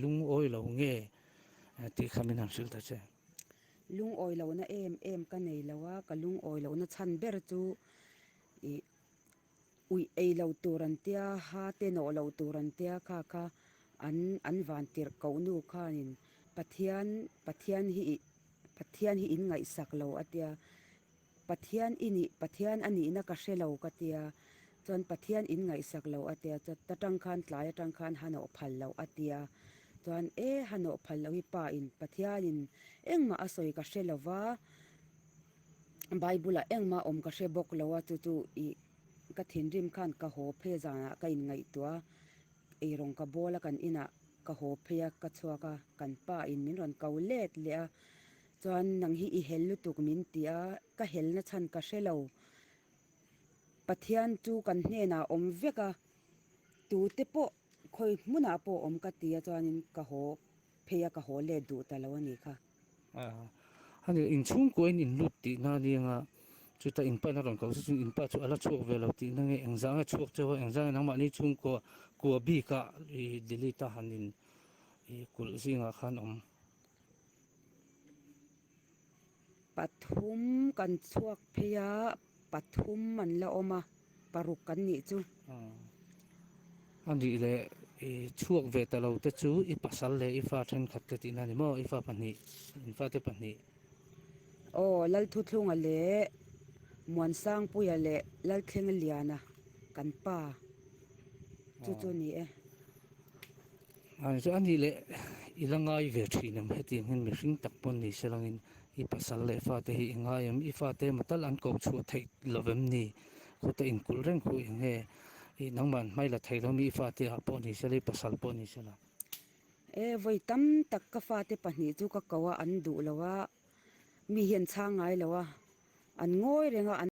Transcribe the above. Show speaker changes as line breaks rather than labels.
Lungawi lo nge tih kha min han hrilh ta che.
Lungawi lohna em em ka nei lo a, ka lungawi lohna chhan ber chu ih uih ei lo tur an tia, ha te nawh loh tur an tia kha kha an an van tirh koh nu khanin Pathian Pathian hi ih Pathian hi in ngaihsak lo a tia. Pathian i nih, Pathian a nihna ka hre lo ka tia, chuan Pathian in ngaihsak lo a tia, chuan ta tang khan tlai atang khan hanawh phal loh a tia, chuan e hanawh phal loh hi pa in Pathian in engmah a sawi ka hre lo va, Bible ah engmah awm ka hre bawk lo a, chu chu ih ka thinrim khan ka haw phei zanah ka in ngaihtuah a, eirawng ka bawl a kan inah ka haw phei a, ka chhuak a, kan pa in min rawn ko let leh a. Chuan nang hi i hel lutuk min ti a, ka helna chhan ka hre lo. Pathian chu kan hnenah awm vek a, tute pawh khawi hmunah pawh awm ka ti a chuanin ka haw phei a, ka haw let duh ta lo a nih kha.
A ni, inchhungkuain in lut tihna a ni anga chuta in pain a rawn kal chu chuan in pa chu a la chhuak ve lo tihna nge engzah nge chhuak cheu a, engzah nge nangmahni chhungkua kua bikah i delete a han in i kulh zingah khan awm.
Pathum kan chhuak phei a, pathum an la awm a, paruk kan nih chu.
A nih leh i chhuak ve ta lo te chu i pasal leh i fa thenkhat te tihna a ni maw? I fa pahnih, in fate pahnih.
Aw, Lalthuthlunga leh Muansangpuia leh Lalthlenga Liana kan pa chu chu ni e.
Chu a nih leh i la ngai ve thin em? Hetiang hian mihring tak pawn ni se langin i pasal leh fate hi i ngai em? I fate emaw tal an ko chhuah theih lo vem ni? Khuta inkulh reng khu eng nge? I nangmah an hmai la thei lo mi i fate ah pawh ni sela i pasal pawh ni sela.
E, vawi tam tak ka fate pahnih chu ka ko a, an duh lo a, mi hi an chhang ngai lo a, an ngawi reng a, an.